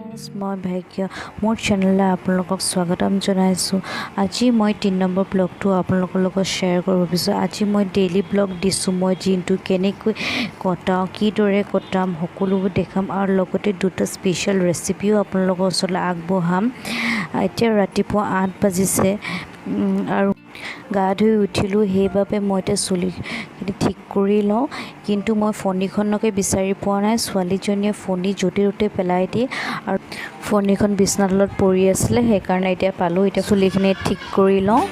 মই ভাগ্য মোৰ চেনেললৈ আপোনালোকক স্বাগতম জনাইছোঁ। আজি মই 3 নম্বৰ ব্লগটো আপোনালোকৰ লগত শ্বেয়াৰ কৰিব বিচাৰিছোঁ। আজি মই ডেইলি ব্লগ দিছোঁ। মই দিনটো কেনেকৈ কটাওঁ, কিদৰে কটাম সকলোবোৰ দেখাম আৰু লগতে দুটা স্পেচিয়েল ৰেচিপিও আপোনালোকৰ ওচৰলৈ আগবঢ়াম। এতিয়া ৰাতিপুৱা 8 বাজিছে আৰু গা ধুই উঠিলোঁ, সেইবাবে মই এতিয়া চুলিখিনি ঠিক কৰি লওঁ। কিন্তু মই ফণীখনকে বিচাৰি পোৱা নাই। ছোৱালীজনীয়ে ফণী য'তে ত'তে পেলাই দিয়ে আৰু ফণীখন বিচনাৰ তলত পৰি আছিলে, সেইকাৰণে এতিয়া পালোঁ। এতিয়া চুলিখিনি ঠিক কৰি লওঁ।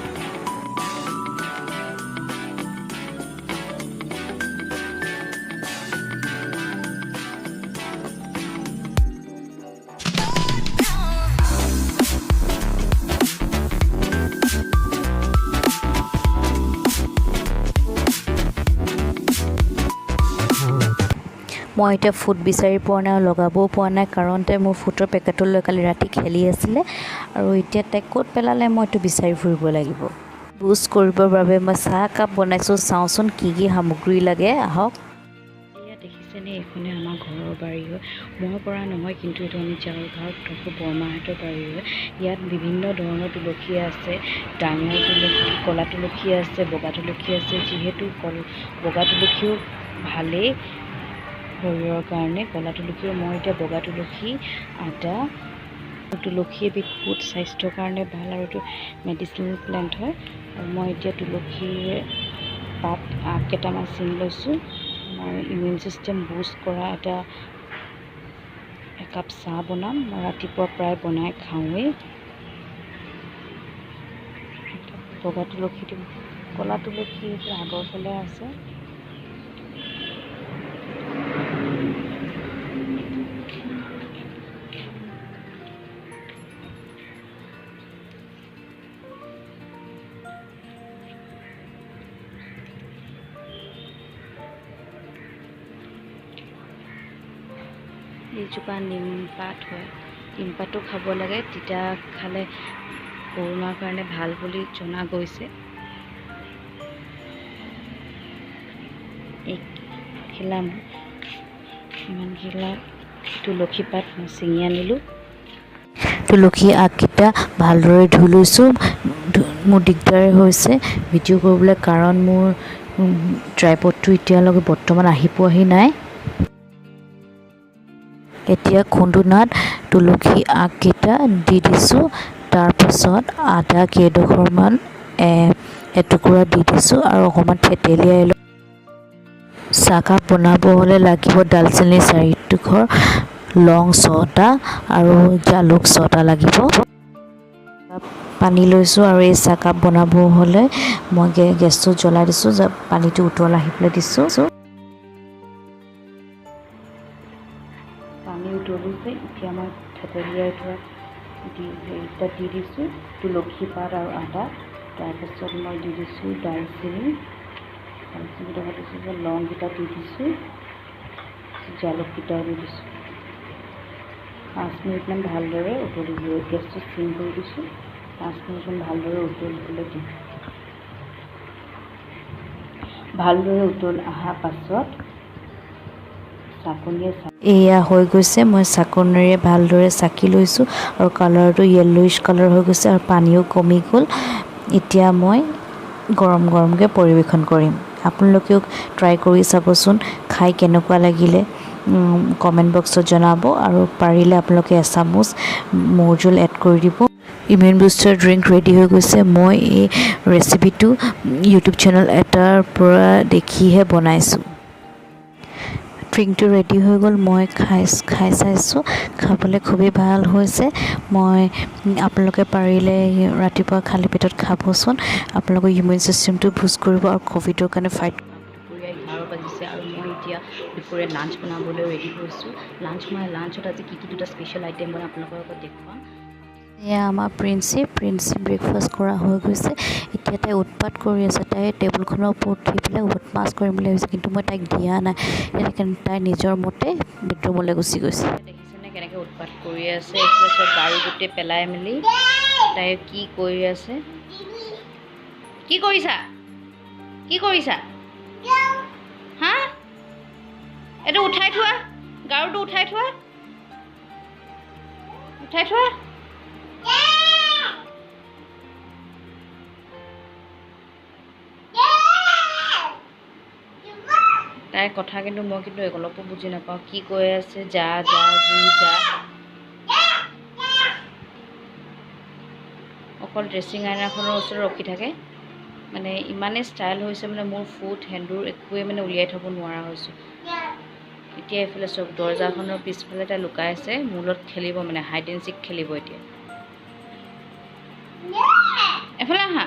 মই এতিয়া ফুট বিচাৰি পোৱা নাই আৰু লগাবও পোৱা নাই, কাৰণ তাই মোৰ ফুটৰ পেকেটটো লৈ কালি ৰাতি খেলি আছিলে আৰু এতিয়া তাই ক'ত পেলালে মই এইটো বিচাৰি ফুৰিব লাগিব। বুষ্ট কৰিবৰ বাবে মই চাহ একাপ বনাইছোঁ। চাওঁচোন কি কি সামগ্ৰী লাগে, আহক। এয়া দেখিছেনে, এইখনে আমাৰ ঘৰৰ বাৰী হয়। মই কৰা নহয়, কিন্তু এইটো আমি যাৰ ঘৰত থাকোঁ বৰমাহঁতৰ বাৰী হয়। ইয়াত বিভিন্ন ধৰণৰ তুলসী আছে, ডাঙৰ তুলসী, ক'লা তুলসী আছে, বগা তুলসী আছে। যিহেতু বগা তুলসীও ভালেই শৰীৰৰ কাৰণে, ক'লা তুলসীও। মই এতিয়া বগা তুলসী, আদা, তুলসী এবিধ বহুত স্বাস্থ্যৰ কাৰণে ভাল আৰু এইটো মেডিচিনেল প্লেণ্ট হয়। আৰু মই এতিয়া তুলসীৰ পাত আগ কেইটামান ছিঙি লৈছোঁ। মই ইমিউন ছিষ্টেম বুষ্ট কৰা এটা একাপ চাহ বনাম। মই ৰাতিপুৱা প্ৰায় বনাই খাওঁৱেই। বগা তুলসী দিম, ক'লা তুলসী আগৰ ফালে আছে। এইজোপা নিমপাত হয়, নিমপাতো খাব লাগে, তিতা খালে কৰোণাৰ কাৰণে ভাল বুলি জনা গৈছে। এইখিলা ইমানখিলা তুলসী পাত মই ছিঙি আনিলোঁ। তুলসী আগকেইটা ভালদৰে ধুই লৈছোঁ। মোৰ দিগদাৰ হৈছে ভিডিঅ' কৰিবলৈ, কাৰণ মোৰ ট্ৰাইপডটো এতিয়ালৈকে বৰ্তমান আহি পোৱাহি নাই। এতিয়া খুন্দুনাত তুলসী আগকেইটা দি দিছোঁ। তাৰপাছত আদা কেইডোখৰমান এটুকুৰা দি দিছোঁ আৰু অকণমান থেতেলিয়াই লওঁ। চাহকাপ বনাব হ'লে লাগিব ডালচেনি 4 টুকুৰ, লং 6টা আৰু জালুক 6টা লাগিব। পানী লৈছোঁ আৰু এই চাহকাপ বনাব হ'লে মই গেছটো জ্বলাই দিছোঁ, পানীটো উতল আহিবলৈ দিছোঁ। পানী উতলিছে, এতিয়া মই থেতেলিয়াই থোৱা হেৰিকেইটা দি দিছোঁ, তুলসী পাত আৰু আদা। তাৰপাছত মই দি দিছোঁ ডালচেনি, ডালচেনিকেইটা দিছোঁ, লংকেইটা দি দিছোঁ, জালুককেইটাও দি দিছোঁ। 5 মিনিটমান ভালদৰে উতলিব, গেছটো চিম কৰি দিছোঁ। 5 মিনিটমান ভালদৰে উতলিবলৈ দিম। ভালদৰে উতল অহাৰ পাছত চাকনিয়ে এয়া হৈ গৈছে। মই চাকনিৰে ভালদৰে চাকি লৈছোঁ আৰু কালাৰটো য়েল্ল'ইছ কালাৰ হৈ গৈছে আৰু পানীও কমি গ'ল। এতিয়া মই গৰম গৰমকৈ পৰিৱেশন কৰিম। আপোনালোকেও ট্ৰাই কৰি চাবচোন, খাই কেনেকুৱা লাগিলে কমেণ্ট বক্সত জনাব আৰু পাৰিলে আপোনালোকে এচামুচ মৌজোল এড কৰি দিব। ইমিউন বুষ্টাৰ ড্ৰিংক ৰেডি হৈ গৈছে। মই এই ৰেচিপিটো ইউটিউব চেনেল এটাৰ পৰা দেখিহে বনাইছোঁ। ড্ৰিংকটো ৰেডি হৈ গ'ল। মই খাই খাই চাইছোঁ, খাবলৈ খুবেই ভাল হৈছে। মই আপোনালোকে পাৰিলে ৰাতিপুৱা খালী পেটত খাবচোন, আপোনালোকৰ ইমিউন ছিষ্টেমটো বুষ্ট কৰিব আৰু ক'ভিডৰ কাৰণে ফাইট। দুপৰীয়া 11 বাজিছে আৰু মই এতিয়া দুপৰীয়া লাঞ্চ বনাবলৈ ৰেডি হৈছোঁ। মই লাঞ্চত আজি কি কি দুটা স্পেচিয়েল আইটেম বনাম আপোনালোকৰ আগত দেখুৱাম। এয়া আমাৰ প্ৰিন্সি, প্ৰিন্সি ব্ৰেকফাষ্ট কৰা হৈ গৈছে। এতিয়া তাই উৎপাত কৰি আছে। তাই টেবুলখনৰ ওপৰত উঠি পেলাই বদমাছ কৰিম বুলি ভাবিছে, কিন্তু মই তাইক দিয়া নাই। সেইকাৰণে তাই নিজৰ মতে বেডৰুমলৈ গুচি গৈছে। দেখিছেনে কেনেকৈ উৎপাত কৰি আছে? এইফালে চব গাৰু গোটেই পেলাই মেলি তাই কি কৰি আছে? কি কৰিছা? কি কৰিছা হা? এইটো উঠাই থোৱা, গাৰুটো উঠাই থোৱা। উঠাই থোৱা। তাইৰ কথা কিন্তু মই কিন্তু অলপো বুজি নাপাওঁ, কি কৈ আছে। যা যা জু যা। অকল ড্ৰেছিং আইনাখনৰ ওচৰত ৰখি থাকে। মানে ইমানেই ষ্টাইল হৈছে, মানে মোৰ ফুট সেন্দুৰ একোৱে মানে উলিয়াই থ'ব নোৱাৰা হৈছোঁ এতিয়া। এইফালে চব দৰ্জাখনৰ পিছফালে তাই লুকাই আছে, মোৰ লগত খেলিব, মানে হাইড এণ্ড চিক খেলিব এতিয়া। এফালে আহা।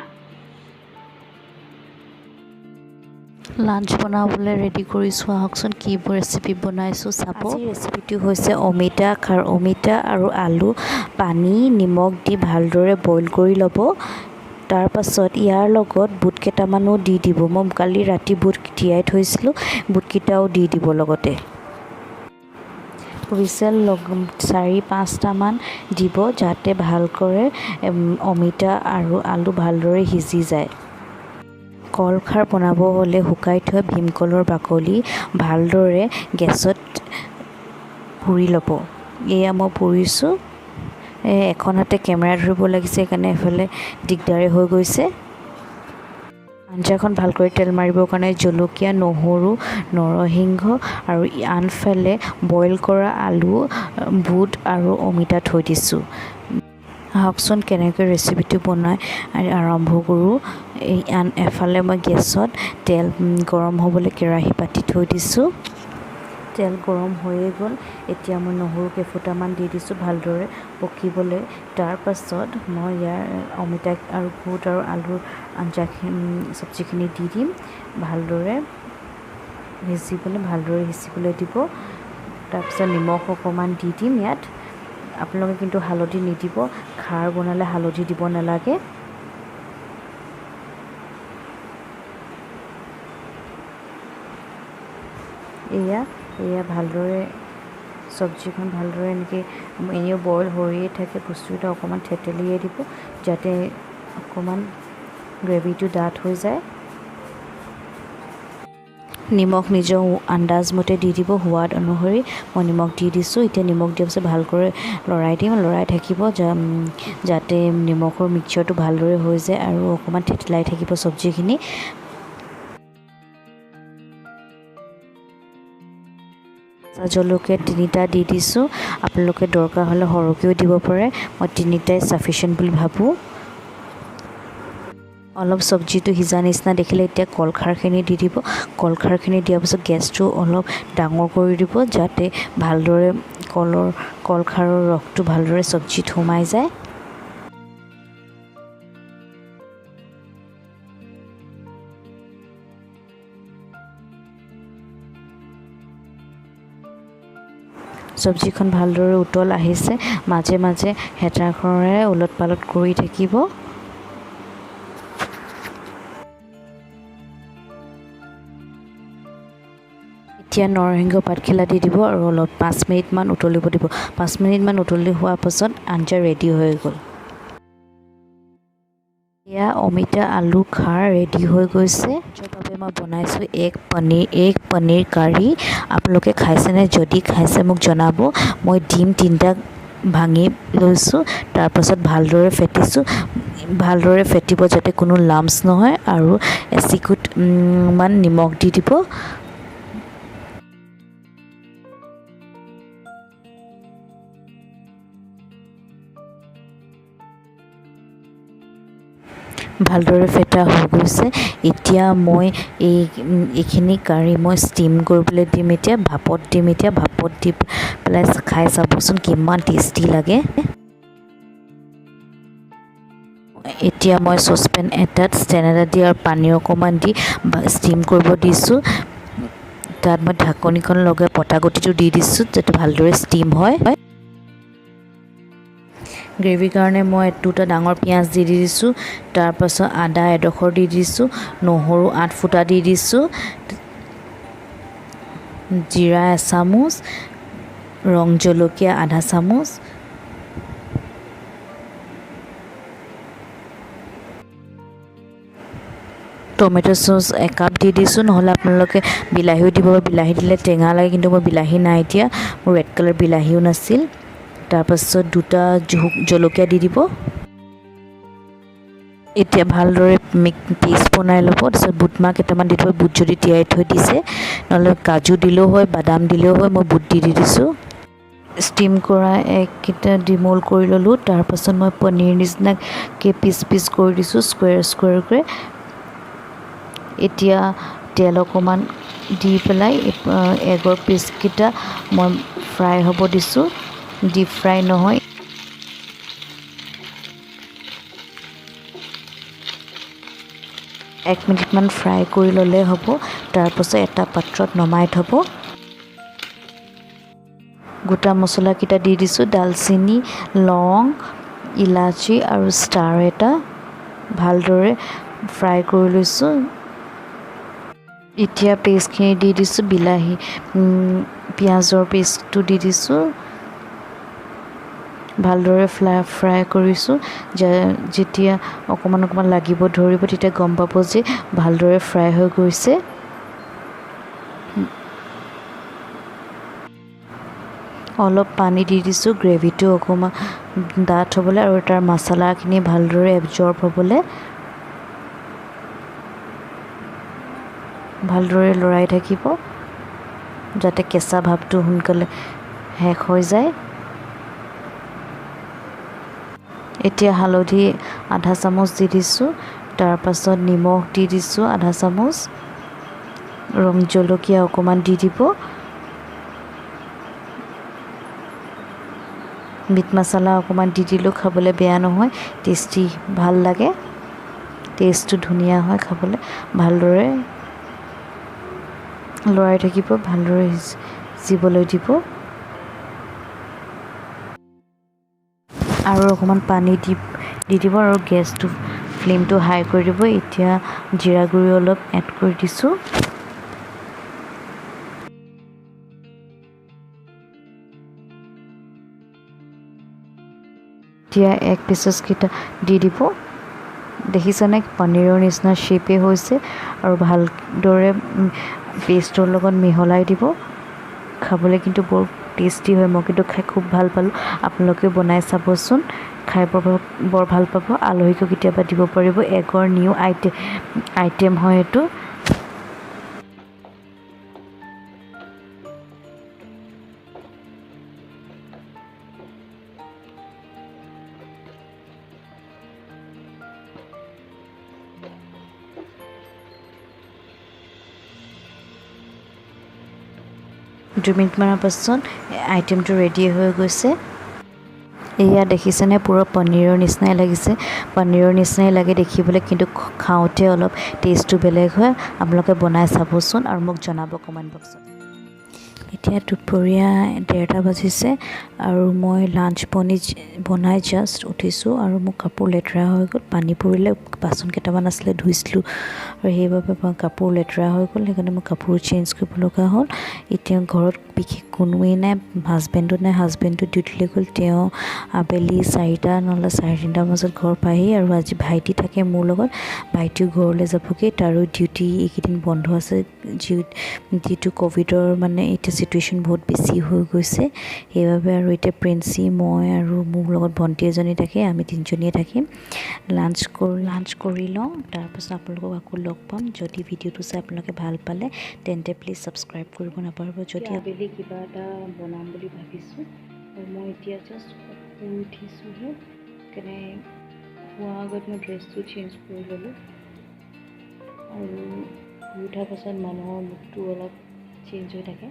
লাঞ্চ বনাবলৈ ৰেডি কৰিছোঁ। আহকচোন, কি ৰেচিপি বনাইছোঁ চাব। আজিৰ ৰেচিপিটো হৈছে অমিতা খাৰ। অমিতা আৰু আলু পানী নিমখ দি ভালদৰে বইল কৰি ল'ব। তাৰপাছত ইয়াৰ লগত বুট কেইটামানো দি দিব। মই কালি ৰাতি বুট তিয়াই থৈছিলোঁ, বুটকেইটাও দি দিব লগতে। হুইচেল লগ 4-5টামান দিব, যাতে ভালকৈ অমিতা আৰু আলু ভালদৰে সিজি যায়। কলখাৰ বনাব হ'লে শুকাই থোৱা ভীমকলৰ বাকলি ভালদৰে গেছত পুৰি ল'ব। এয়া মই পুৰিছোঁ। এখন হাতে কেমেৰা ধৰিব লাগিছে, সেইকাৰণে এফালে দিগদাৰে হৈ গৈছে। আঞ্জাখন ভালকৈ তেল মাৰিবৰ কাৰণে জলকীয়া, নহৰু, নৰসিংহ আৰু আনফালে বইল কৰা আলু, বুট আৰু অমিতা থৈ দিছোঁ। আহকচোন, কেনেকৈ ৰেচিপিটো বনাই আৰম্ভ কৰোঁ। এই এফালে মই গেছত তেল গৰম হ'বলৈ কেৰাহী পাতি থৈ দিছোঁ। তেল গৰম হৈয়ে গ'ল। এতিয়া মই নহৰু কেইফুটামান দি দিছোঁ ভালদৰে পকিবলৈ। তাৰপাছত মই ইয়াৰ অমিতা আৰু বুট আৰু আলুৰ আঞ্জাখিনি, চব্জিখিনি দি দিম। ভালদৰে সিজিবলৈ, ভালদৰে সিজিবলৈ দিব। তাৰপিছত নিমখ অকণমান দি দিম ইয়াত। আপোনালোকে কিন্তু হালধি নিদিব, খাৰ বনালে হালধি দিব নালাগে। এয়া ভালদৰে চব্জিখন ভালদৰে এনেকৈ এনেও বইল হৈয়ে থাকে বস্তুকেইটা, অকণমান থেতেলিয়াই দিব, যাতে অকণমান গ্ৰেভিটো ডাঠ হৈ যায়। নিমখ নিজৰ আন্দাজ মতে দি দিব, সোৱাদ অনুসৰি। মই নিমখ দি দিছোঁ। এতিয়া নিমখ দিয়াৰ পিছত ভালকৈ লৰাই দিম। লৰাই থাকিব, যাতে নিমখৰ মিক্সচাৰটো ভালদৰে হৈ যায় আৰু অকণমান থেতেলাই থাকিব চব্জিখিনি। জলকীয়া 3টা দি দিছোঁ। আপোনালোকে দৰকাৰ হ'লে সৰহকৈও দিব পাৰে, মই 3টাই চাফিচিয়েণ্ট বুলি ভাবোঁ। অলপ চব্জিটো সিজা নিচিনা দেখিলে এতিয়া কলখাৰখিনি দি দিব। কলখাৰখিনি দিয়াৰ পিছত গেছটো অলপ ডাঙৰ কৰি দিব, যাতে ভালদৰে কলখাৰৰ ৰসটো ভালদৰে চব্জিত সোমাই যায়। চব্জিখন ভালদৰে উতল আহিছে। মাজে মাজে হেতাখনেৰে ওলট পালট কৰি থাকিব। এতিয়া নৰসিংহ পাতখিলা দি দিব আৰু অলপ 5 মিনিটমান উতলিব দিব। 5 মিনিটমান উতলি হোৱাৰ পাছত আঞ্জা ৰেডি হৈ গ'ল। এয়া অমিতা আলু খাৰ ৰেডি হৈ গৈছে। বাবে মই বনাইছোঁ এগ পনীৰ কাৰী। আপোনালোকে খাইছেনে? যদি খাইছে মোক জনাব। মই ডিম 3টা ভাঙি লৈছোঁ। তাৰপাছত ভালদৰে ফেটিছোঁ। ভালদৰে ফেটিব, যাতে কোনো লামছ নহয়, আৰু এচিকুট মান নিমখ দি দিব। ভালদৰে ফেটা হৈ গৈছে। এতিয়া মই এইখিনি কাৰী মই ষ্টিম কৰিবলৈ দিম। এতিয়া ভাপত দিম। এতিয়া ভাপত দি পেলাই খাই চাবচোন কিমান টেষ্টি লাগে। এতিয়া মই চচপেন এটাত ষ্টেণ্ড এটা দি আৰু পানী অকণমান দি ষ্টিম কৰিব দিছোঁ। তাত মই ঢাকনিখন লগাই পটাগুটিটো দি দিছোঁ, যাতে ভালদৰে ষ্টিম হয়। গ্ৰেভিৰ কাৰণে মই 2টা ডাঙৰ পিঁয়াজ দি দিছোঁ। তাৰপাছত আদা এডোখৰ দি দিছোঁ, নহৰু 8 ফুটা দি দিছোঁ, জিৰা এচামুচ, ৰং জলকীয়া আধা চামুচ, টমেট' চ'চ একাপ দি দিছোঁ। নহ'লে আপোনালোকে বিলাহীও দিব। বিলাহী দিলে টেঙা লাগে, কিন্তু মই বিলাহী নাই এতিয়া। মোৰ ৰেড কালাৰ বিলাহীও নাছিল। তাৰপাছত 2টা জলকীয়া দি দিব। এতিয়া ভালদৰে পেষ্ট বনাই ল'ব। তাৰপিছত বুটমাহ কেইটামান দি দিব, বুট যদি তিয়াই থৈ দিছে, নহ'লে কাজু দিলেও হয়, বাদাম দিলেও হয়, মই বুট দি দিছোঁ। ষ্টিম কৰা এগকেইটা ডিমোল কৰি ল'লোঁ। তাৰপাছত মই পনীৰ নিচিনাকৈ পিচ পিচ কৰি দিছোঁ, স্কুৱেৰ স্কুৱেৰকৈ। এতিয়া তেল অকণমান দি পেলাই এগৰ পিচকেইটা মই ফ্ৰাই হ'ব দিছোঁ, ডিপ ফ্ৰাই নহয়। এক মিনিটমান ফ্ৰাই কৰি ল'লে হ'ব। তাৰপাছত এটা পাত্ৰত নমাই থ'ব। গোটা মছলাকেইটা দি দিছোঁ, ডালচেনি, লং, ইলাচি আৰু ষ্টাৰ এটা। ভালদৰে ফ্ৰাই কৰি লৈছোঁ। এতিয়া পেষ্টখিনি দি দিছোঁ, বিলাহী পিঁয়াজৰ পেষ্টটো দি দিছোঁ। ভালদৰে ফ্ৰাই কৰিছোঁ। যেতিয়া অকণমান অকণমান লাগিব ধৰিব তেতিয়া গম পাব যে ভালদৰে ফ্ৰাই হৈ গৈছে। অলপ পানী দি দিছোঁ গ্ৰেভিটো অকণমান ডাঠ হ'বলৈ আৰু তাৰ মছলাখিনি ভালদৰে এবজৰ্ব হ'বলৈ। ভালদৰে লৰাই থাকিব যাতে কেঁচা ভাৱটো সোনকালে শেষ হৈ যায়। এতিয়া হালধি আধা চামুচ দি দিছোঁ, তাৰপাছত নিমখ দি দিছোঁ আধা চামুচ, ৰং জলকীয়া অকণমান দি দিব, মিট মছলা অকণমান দি দিলেও খাবলৈ বেয়া নহয়, টেষ্টি ভাল লাগে, টেষ্টটো ধুনীয়া হয় খাবলৈ। ভালদৰে লৰাই থাকিব, ভালদৰে সিজিবলৈ দিব আৰু অকণমান পানী দি দিব আৰু গেছটো ফ্লেমটো হাই কৰি দিব। এতিয়া জিৰা গুড়ি অলপ এড কৰি দিছোঁ। এতিয়া এগ পিচেছকেইটা দি দিব। দেখিছেনে পনীৰৰ নিচিনা শ্বেপে হৈছে আৰু ভালদৰে পেষ্টৰ লগত মিহলাই দিব। খাবলৈ কিন্তু বৰ টেষ্টি হয়, মই কিন্তু খাই খুব ভাল পালোঁ। আপোনালোকেও বনাই চাবচোন, খাই বৰ ভাল পাব। আলহীকো কেতিয়াবা দিব পাৰিব। এগৰ নিউ আইটেম হয় এইটো। দুই মিনিটমানৰ পাছত আইটেমটো ৰেডি হৈ গৈছে। এয়া দেখিছেনে পূৰা পনীৰৰ নিচিনাই লাগিছে, পনীৰৰ নিচিনাই লাগে দেখিবলৈ, কিন্তু খাওঁতে অলপ টেষ্টটো বেলেগ হয়। আপোনালোকে বনাই চাবচোন আৰু মোক জনাব কমেণ্ট বক্সত। এতিয়া দুপৰীয়া 1:30 বাজিছে আৰু মই লাঞ্চ বনাই জাষ্ট উঠিছোঁ আৰু মোৰ কাপোৰ লেতেৰা হৈ গ'ল, পানী পৰিলে, বাচন কেইটামান আছিলে ধুইছিলোঁ আৰু সেইবাবে মই কাপোৰ লেতেৰা হৈ গ'ল, সেইকাৰণে মই কাপোৰ চেঞ্জ কৰিব লগা হ'ল। এতিয়া ঘৰত বিশেষ কোনোৱেই নাই, হাজবেণ্ডো নাই, হাজবেণ্ডো ডিউটিলৈ গ'ল, তেওঁ আবেলি 4টা নহ'লে 3:30 বজাত ঘৰ পায়হি। আৰু আজি ভাইটি থাকে মোৰ লগত, ভাইটিও ঘৰলৈ যাবগৈ, তাৰো ডিউটি এইকেইদিন বন্ধ আছে, যিটো ক'ভিডৰ মানে এতিয়া চিটুৱেশ্যন বহুত বেছি হৈ গৈছে, সেইবাবে। আৰু এতিয়া প্ৰিন্সি, মই আৰু মোৰ লগত ভণ্টি এজনী থাকে, আমি তিনিজনীয়ে থাকিম। লাঞ্চ কৰি লওঁ, তাৰপাছত আপোনালোকক আকৌ লগ পাম। যদি ভিডিঅ'টো চাই আপোনালোকে ভাল পালে তেন্তে প্লিজ ছাবস্ক্ৰাইব কৰিব নাপাহৰিব। যদি আবেলি কিবা এটা বনাম বুলি ভাবিছোঁ আৰু মই এতিয়া জাষ্ট শুই উঠিছোঁহে, সেইকাৰণে শোৱাৰ আগত মই ড্ৰেছটো চেঞ্জ কৰি ল'লোঁ। আৰু শুই উঠাৰ পাছত মানুহৰ মুখটো অলপ চেঞ্জ হৈ থাকে।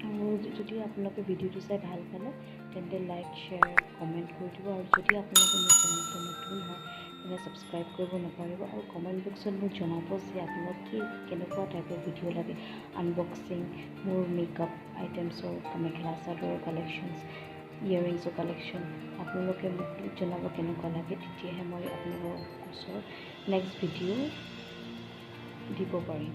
আৰু যদি আপোনালোকে ভিডিঅ'টো চাই ভাল পালে তেন্তে লাইক, শ্বেয়াৰ, কমেণ্ট কৰি দিব। আৰু যদি আপোনালোকে মোৰ চেনেলটো নতুন হয় তেন্তে ছাবস্ক্ৰাইব কৰিব নাপাহৰিব। আৰু কমেণ্ট বক্সত মোক জনাব যে আপোনালোক কি কেনেকুৱা টাইপৰ ভিডিঅ' লাগে, আনবক্সিং, মোৰ মেকআপ আইটেমছৰ, মেখেলা চাদৰৰ কালেকশ্যনছ, ইয়েৰিংছৰ কালেকশ্যন, আপোনালোকে মোক জনাব কেনেকুৱা লাগে, তেতিয়াহে মই আপোনালোকৰ ওচৰত নেক্সট ভিডিঅ' দিব পাৰিম।